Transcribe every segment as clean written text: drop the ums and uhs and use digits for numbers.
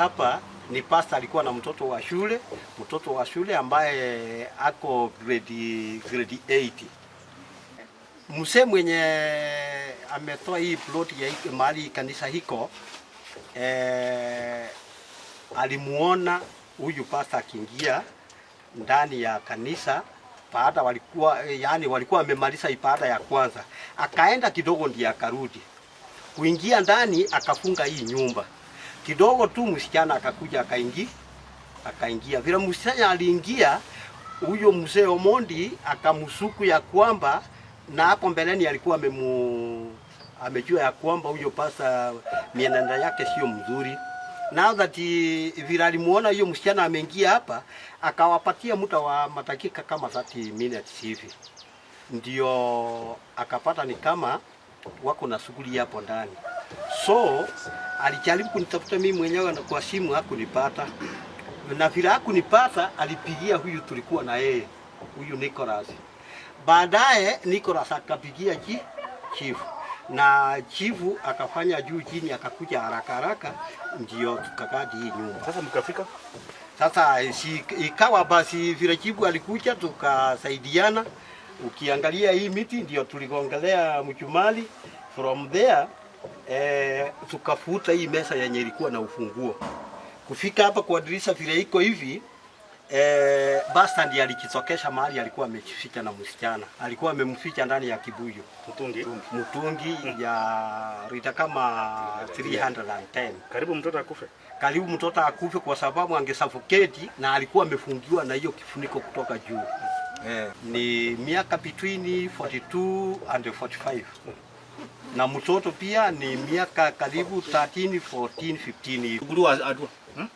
hapa ni pastor alikuwa na mtoto wa shule, mtoto wa shule ambaye ako grade, grade 8. Mzee mwenye ametoa hii plot ya hii- mahali kanisa hiko eh, alimuona huyu pastor akiingia ndani ya kanisa baada walikuwa yani walikuwa wamemaliza ibada ya kwanza, akaenda kidogo ndiye akarudi kuingia ndani akafunga hii nyumba kidogo tu, msichana akakuja akaingia akaingia. Vile msichana aliingia, huyo mzee Omondi akamsuku ya kwamba, na hapo mbeleni alikuwa amemu amejua ya kwamba huyo pasa mienendo yake sio mzuri. Now that he- vile alimuona hiyo msichana ameingia hapa, akawapatia muda wa madakika kama 30 minutes hivi, ndio akapata ni kama wako na shughuli hapo ndani. So alijaribu kunitafuta mimi mwenyewe na kwa simu hakunipata, na vile hakunipata alipigia huyu tulikuwa na yeye huyu Nicholas. Baadaye Nicholas akapigia chi chief na chifu akafanya juu chini, akakuja haraka haraka, ndio tukakadi hii nyumba. Sasa mkafika Sasa si, ikawa basi vile chifu alikuja tukasaidiana. Ukiangalia hii miti ndio tuligongelea mchumali from there eh, tukafuta hii mesa yenye ilikuwa na ufunguo kufika hapa kwa dirisha vile iko hivi eh, basta ndiye alijitokesha mahali alikuwa amejificha na msichana, alikuwa amemficha ndani ya kibuyu mtungi mtungi ya lita kama 310 karibu mtoto akufe. karibu mtoto akufe kwa sababu angesuffocate na alikuwa amefungiwa na hiyo kifuniko kutoka juu. Eh, ni miaka between 42 and 45 na mtoto pia ni miaka karibu 13, 14, 15 hivi. Kuguliwa atua. Hmm?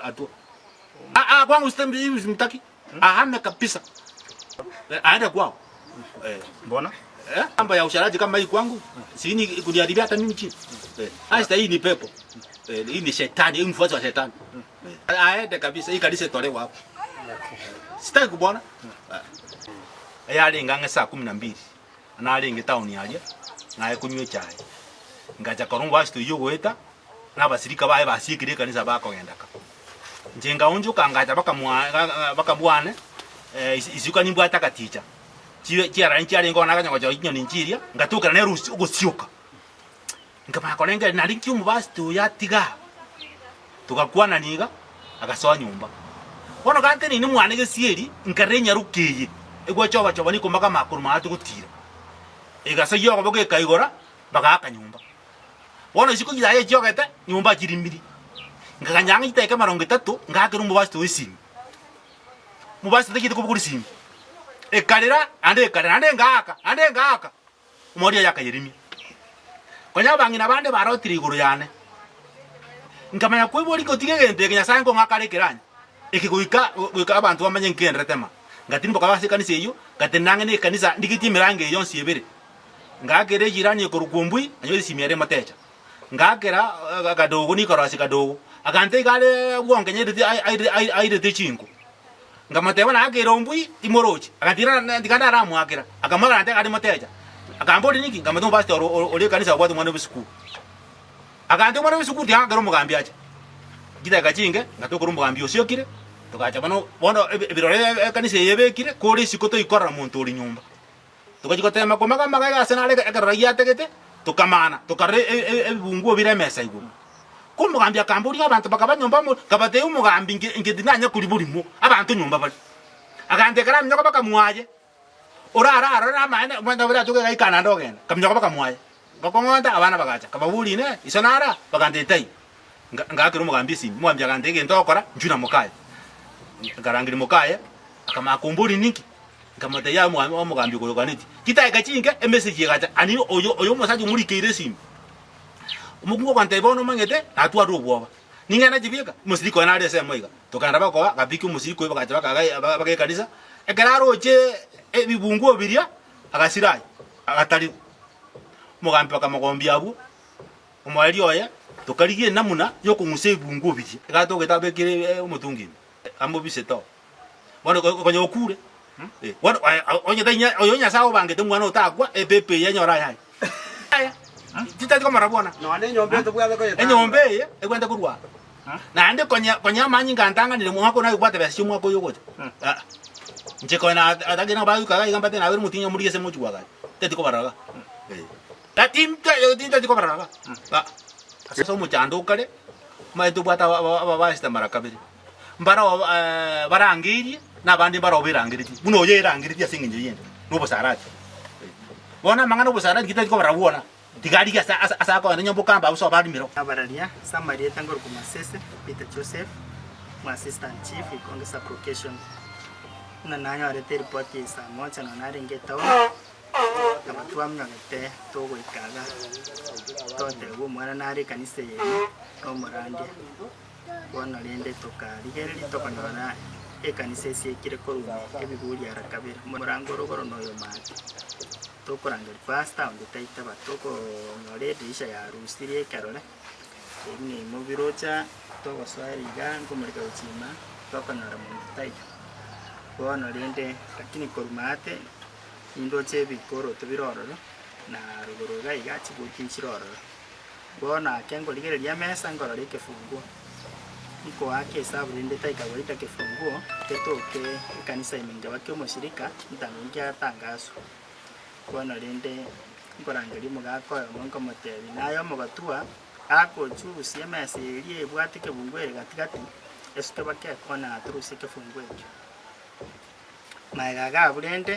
Atua. Ah ah kwangu sitembi hivi simtaki. Ahame kabisa. Eh, Aende kwao. Eh. Mbona? Eh, mambo ya usharaji kama hii kwangu sini kuniharibia hata mimi chini. Eh, hasa hii ni pepo. Eh, hii ni shetani, hii mfuasi wa shetani. Eh, aende kabisa, hii kanisa itolewe hapo. Sitaki kubona. Eh, yarenga ng'e saa kumi na mbili narenge town aria naye kunywa echae ngacha korwa ngwasito oyio ogoeta na abasirika baye basiekire ekanisa bakogenda ka. Inche nkaonchoka ngacha bakamwa bakamwane eh, isiko nimbwate agaticha chibe chiarani chiarenge bono naganya gocha chinyoni nchiria, ngatokera nere osi ogosioka. Nkamanya korengereria nari nki omobasito oyo atiga aa, togakwanani iga, agasoa nyomba. Bono ganteneine mwane gesieri, nkarora enyaroka eye, egwechoba choba nikomaka amakoro maate gotira. Egasoyia okoboko ekaigora, bagaaka nyomba. Bono isiko chisacha chiogete, nyomba chirimiri. Nkaganya ang'e chidakika emerongo etato, ngaakera omobasito o esimi. Omobasito tachiete kobogoria esimi, ekarera, naende ekarera, naende ngaaka, naende ngaaka, omoerio oye akayerimia. Konya abang'ina bande barotire igoro yane, nkamanya koiboria gotiga egento eke Nyasaye nkong'aka are ekeranya, eke goika goika abanto bamanye nkenderete ma. Ngatirimboka ase ekanisa eyio, ngatenena ang'e na ekanisa ndigetie emerango eye yonsi ebere. Ngaakera ejirani ekorokwa Ombui, nanyora esimi ere emotecha. Ngaakera kadogo nikorosia kadogo, agantebia iga are bwonke airete airete chinko. Nkamotebia naakeire Ombui timorochi, agatiga na tiga ndaramoakera, akamoakera agantebia are motecha. Akamboria ninki, nkamotebia omopastor ore ekanisa obwate omwana bw'esukuru. Agantebia omwana bw'esukuru tiga ngakere omogambi ache. Chidakika chinke, ngatokora omogambi osiokire, togacha bono bono ebirore ekanisa eye ebekire, kore isiko toikorora monto ore nyomba. Togachia goteema komaga amagega ase nare ekerero giategete, tokamana, tokarora ebibunguo bire emesa igoro. Ko omogambi akamboria abanto bakaba nyomba amo, nkabatebia omogambi inche inche tinanya koria borimo, abanto nyomba bare. Agantebia ekero aminyoka bakamwaye, orare arore amaene, omanyete nabo eratoke iga aikana naende ogenda, nkaminyoka bakamwaye. Ngakong'onta, abana bagacha, nkababoria inee, iso nare aa? Bagantebia taiyo. Nka ngaakera omogambi esimi, omogambi agantebia egento ogokora, inchuo na mokaye. Nkarangeria mokaye, akamanya komboria ninki? Nkamotebia, Yaya omogambi okoyokaneti. Chidakika chinke emessage egacha, ani oyo oyo omosacha omorikeire esimi. Omokungu ogantebia bono omanyete, natwarire obwoba. Ning'ende chibeka, omosirika oye nare ensemo iga. Tokagenda bakoba, agapika omosirika oyio bagacha bakaga baga ekanisa, ekero aroche ebibunguo biria, agasira aye, agatarigwa. Omogambi bakamogombia abwo, omoerio oye, tokarigia enamuna yokong'usa ebibunguo biria, ekero togete abekire omotungi ime, amobisete oo. Bono konya okure, bono onye tainya oyo Nyasae obangete omwana otakwa, epepo eye enyore ayaye. Aya, titari komora bwona. Nonya enyomba eye tobwate koyetanga. Enyomba eye ebwenerete korwa aa. Naende konya konya amanyinga antang'anire omwaka oyo nagokobwata besa chi'omwaka oyo ogocha. Aa. Inche konya na atagete nabo bagoika iga iga mbate nabere omotienyi omorigie ase mochie bwagacha. Teti kobarora iga. Eh. Tintati kobarora iga. Aa. Ase omochando okare, omanyete obwate aba aba ababasita mara kabere. Mbaro barangeirie, na abande mbaro berangeretie, buna oyo oyerangeretie ase engencho y'ende, na obosarati. Bono amang'ana 'obosarati tari kobarora bwona, tiga arigie ase ase ase akogenda nyomba okamba abwo sobo arimero. Abararia ase amarieta nkorokwa Masese Peter Joseph, omo assistant chief Ikonge sub location. Buna nanyorete eripoti eye saa moja nonya narenge etown, nabo twamnyogete togoika iga, totebwa omwana nare ekanisa eye ime, na omorandia. Bono rende tokarigereria tokonyora ekanisa esiekire korwa ime ebiguri ara kabere, omorango ore igoro na oyo maate. Tokorangeria pastor onde taitaba, tokonyora edirisha yarusirie ekerore, erio na ime obirocha togosoera iga nkomoreka gochia ime tokonyora monto taiyo. Bono rende lakini korwa maate nindoche ebikoroto bire ororo na rogoro iga iga chibuti nchire ororo. Bono ake nkorigereria emesa nkorora ekefunguo, nkoaka esabu rende taika goita kefunguo getoke ekanisa ime nkeba kiomoshirika ntango nkiatangaswa. Bono rende nkorangeria omogaka oyomo nkomotebia naye omogotua agochusia emesa eria ebwate ekebunguo ere gati gati esuke baka ekona atorusie ekefunguo ekio. Magega iga abwo rende.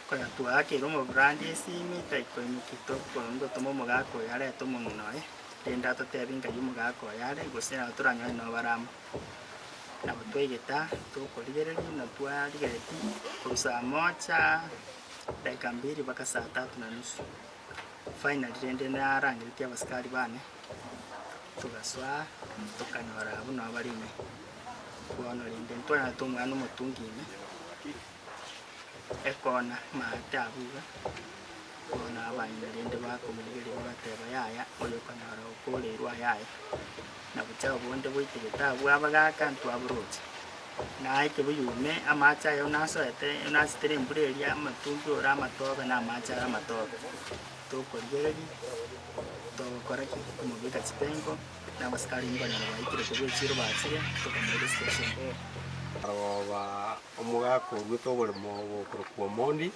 Konya twaakeire omobrandi esimi taikoimokia tokongotoma omogaka oyo arete omong'ina oye, rende atotebie ngai omogaka oyo are, gose nabo toranyore nabo bare amo. Nabo twaigete aa, tokorigereria na twarigeretie korwa saa moja dakika mbili mpaka saa tatu na nusu. Finally rende narangeretie abasikari bane, togasoa tokanyora abwo nabo bare ime. Bono rende ntwanyorete omwana omotungi ime. Ekona maate abwo iga, bono abang'ina rende bakomorigereria bagateba, Yaya, oyo okonyora okoreirwe ayaye, na bochao bonde boitegete abwo abagaaka ntwaboroche. Na ekebuyu ime amache aye nasoete nasitere embura eria amatumbi ore amatobe na amache are amatobe. Tokorigereria, togokora ki? Komobeka chipengo, na abasikari nkonyora baikire korwa echiro bachire, tokamoira estation. Aroba Omogaka oruete oboremo obokorokwa Omondi,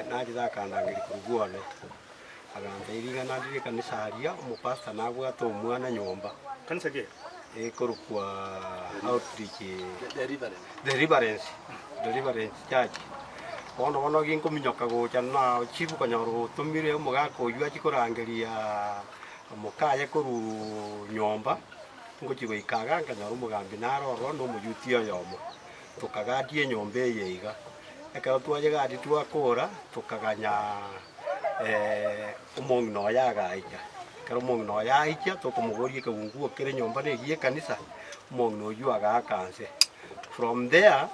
nachete akandangeria korwa bwone, agantebia ring'ana ndire ekanisa aria, omopastor nabwate omwana nyomba. Kanisa ki? Ekorokwa Outreach Deliverance, Deliverance Church. Bono bono ginkominyoka gocha na chief konyora otomire omogaka oywo achie korangeria mokaye korwa nyomba. Ngochia goika iga nkanyora omogambi nare ororo na omoyuti oyomo, tokagadia enyomba eye iga. Ekero twayegadia twakora, tokaganya omong'ina oye agaika. Ekero omong'ina oye aicha, tokomoboria ekegunguo kere nyomba na egiya ekanisa, omong'ina oywo agaaka nse. From there,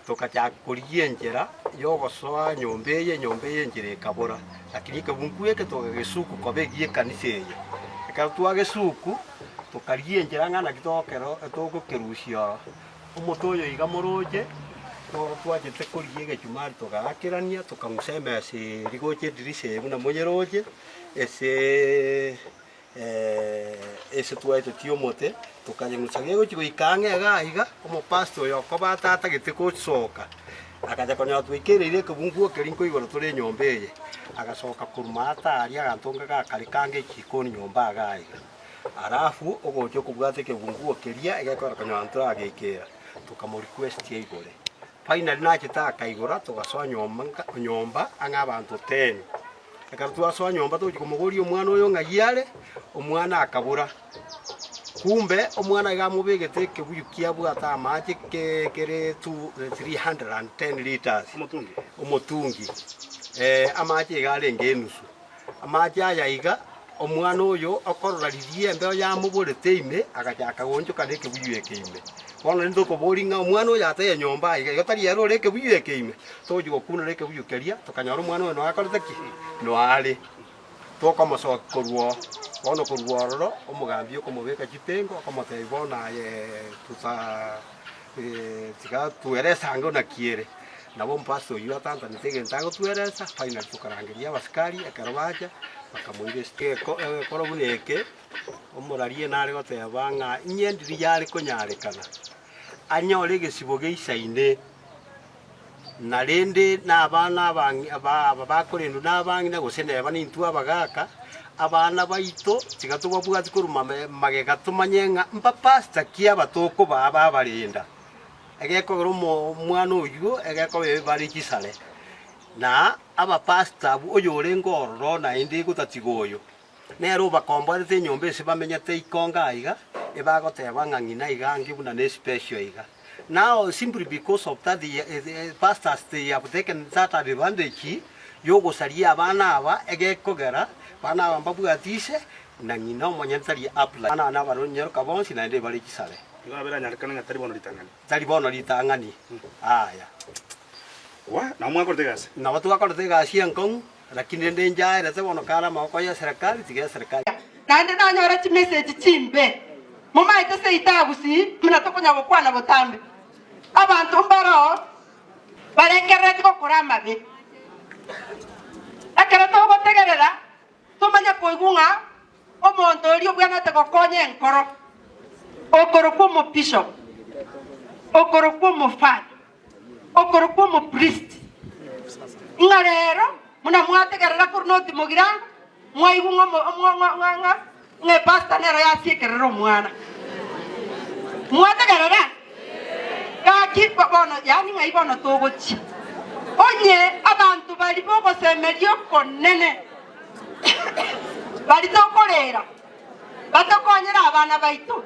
tokachaka korigia enchera ya ogosoa nyomba eye, enyomba eye enchera ekabora, lakini ekebunguo eke tokagesuku koba egiya ekanisa eye. Ekero twagesuku, tokarigia enchera ng'a naki togokero togokerusia oro. Omote oyo iga moroche, noro twachete korigia egechumari togaakerania, tokang'usa emesa eria gocha edirisa eye buna monyeroche, eseeee. Ase twaetetie omote, tokayeng'usa gegochia goika ang'e iga iga, omopastor oyo okoba atatagete gosoka, akacha konyora twaikereire ekebunguo keria nkoigoro tore enyomba eye, agasoka korwa maate aria agantonga gakare kange echikoni nyomba iga iga. Alafu ogocha okobwata ekebunguo keria egekora konyora ntorageikera, tokamorequest aigore. Finally nachete akaigora togasoa nyomba nka nyomba ang'e abanto ten. Ekero twasoa nyomba togochia komoboria omwana oyo ng'ai are, omwana akabora. Kumbe omwana iga amobegete ekebuyu kiabwate amache ke kere two 310 litres, Omotungi. omotungi, amache iga arenge enusu. Amache aya iga, omwana oyo okorora riria embeo yamoborete ime, agachaka goonchoka nekebuyu eke ime. Bono rende tokoboria ng'a omwana oyo ataiyo nyomba aiga, igo tari ere ore ekebuyu eke ime? Togochia gokunora ekebuyu keria, tokanyora omwana oyo noyo akorete ki? Noyo are. Tokomosokia korwa oo. Bono korwa ororo, omogambi okomobeka chipengo, okomotebia bono aye tuta tiga tuerese ange naki ere. Nabo omopastor oyio atantanete egento agotweresa, finally tokarangeria abasikari ekero bacha, bakamoira esiko. Egekoro buna eke. Omoraria nare goteba ng'a inye ndiri yare konyarekana anyore egesibo geisaine, na rende nabana aba bakorendwa nabang'ina gose neba nintwe abagaaka, abana baito tiga tobabwati korwa magega tomanye ng'a mbapastor ki aba tokobaa babarenda. Egekogera omwana oyio egekoba bare chisare, na abapastor abwo oyorenge ororo naende gotatiga oyo. Nere obakomboerete enyomba ase bamenyete ikongo aiga, ebagoteba ng'a ng'ina iga ange buna ne special iga. Now simply because of that the pastors they have taken that advantage yogosaria abana aba egekogera bana aba mbabwati ise na ng'ina omonyene tari apply. Abana aba nabaronyeroka bonsi naende bare chisare. Igo nabo eranyarekane ng'a tari bono ritang'ani. Tari bono ritang'ani. Aya. Wa, nabo mwakorete egasi. Nabo twakorete egasi enkong'u. Lakini rende inchaerete bono kare amaboko y'eserekari, tiga eserekari. Naende nanyora chimeseji chimbe, momaete seito Gusii buna tokonya gokwana botambe. Abanto mbaroo barengereretie gokora amabe. Ekero togotegerera tomanye koigwa ng'a omonto oria obwenerete gokonya enkoro, okorokwa omobishop, okorokwa omofada, okorokwa omopriest, ng'a rero buna mwategerera korwa noti mogirango, mwaigwa ng'a omo- ng'a- ng'a- ng'a ng'a epastor nero yasiekerera omwana. Mwategerera? Gaki bo- bono yaani ng'ai bono togochia? Onye abanto baria bogosemeria okonene baria tokorera, batokonyere abana baito,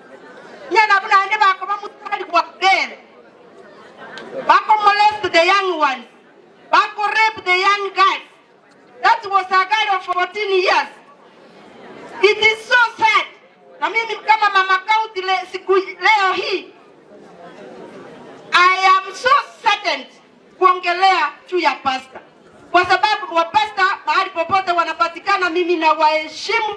onye nabwo naende bakoba mosari bwa mbere, Bako molest the young ones, bako rape the young girls. That was a girl of 14 years. It is so sad. Na mimi kama mama county le, siku leo hii I am so saddened kuongelea juu ya pasta, kwa sababu wapasta mahali popote wanapatikana, mimi na waheshimu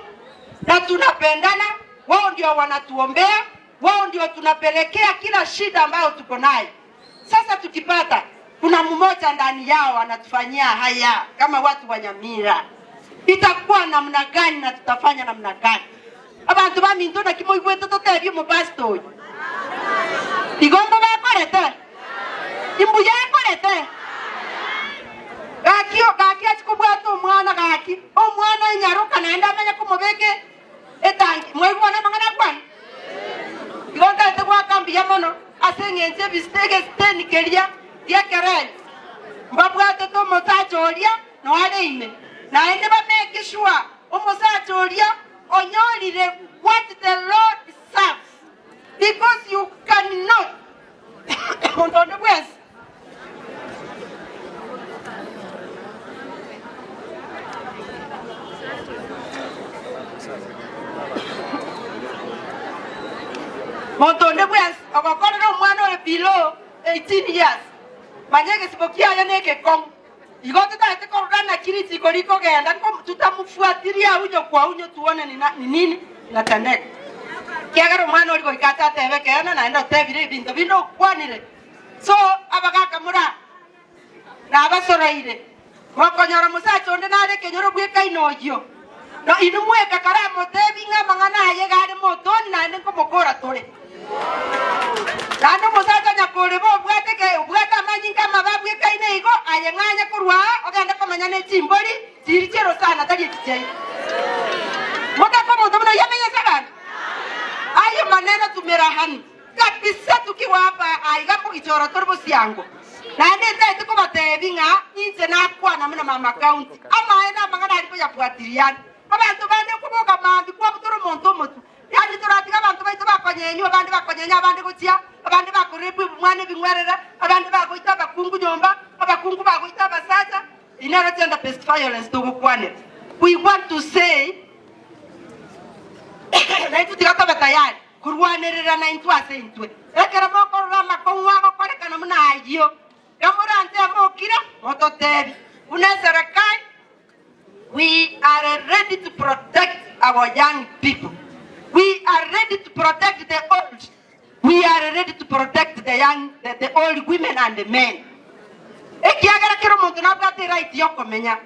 na tunapendana. Wao ndio wanatuombea, wao ndio tunapelekea kila shida ambayo tuko nayo. Sasa tukipata kuna mmoja ndani yao anatufanyia haya kama watu wa Nyamira, itakuwa namna gani na tutafanya namna gani? Abantu baminto naki moigwete totebie omopastor oyo igombo bakorete imbuya ekorete gaki gaki achi kobwata omwana gaki omwana enyaroka naende amanye komobeka etangi mwaigwana amang'ana akwane igo ntagete goaka mbuya mono ase eng'encho ebisite egesiteni keria gi'ekerenyo mbabwatete omosacha oria noare ime naende ba make sure omosacha oria onyorire what the Lord serves because you cannot monto onde bwensi. Monto onde bwensi ogokorera omwana ore below 18 years, manya egesibo kiaye negekong'u. Igo totagete korora naki richiko rikogenda, tutamofuatirie unyo kwa unyo tuone ni nini inatendeka. Ekiagera omwana oria goika ache atebe ekeene naende otebire ebinto binde okwanire. So abagaka mora nabasoroire, mokonyora mosacha onde nare ekenyoro bwekaine oyio, na inwe mweka karamotebi ng'a amang'ana aye iga are motoni naende nkomokora tore. Naende omosacha onyakoreba obwate ke obwate amanyinga amabe abwekaine igo, aye ng'anye korwa aa ogende komenya ne chimbori chiri chi'orosana tari echi chiaino. Motake omonto buna oyio amenye ase abanto? Ayio maneno tumerahani kabisa tukiwa hapa aiga kogichora tore bosiango. Naende ntaete kobatebi ng'a inche nakwana buna mama county, amaene amang'ana aria koyabwatiriani. Abanto bande okoboka mambia kwabutora omonto omotwe. Yaani toratiga abanto baito bakonyenywa, abande bakonyenya abande gochia, abande bakorepwa ebimwana ebing'werere, abande bagoita abakungu nyomba, abakungu bagoita abasacha. Eyio nero gender based violence togokwanera. We want to say naintwe tiga tobe tayari korwanererana intwe ase intwe. Ekero mokorora amakong'u agokorekana buna ayio, gamoranche mokire mototebi buna eserekari. We are ready to protect our young people, we are ready to protect the old, we are ready to protect the young, the, the old women and the men. Ekiagera kera omonto nabwate eright yokomenya.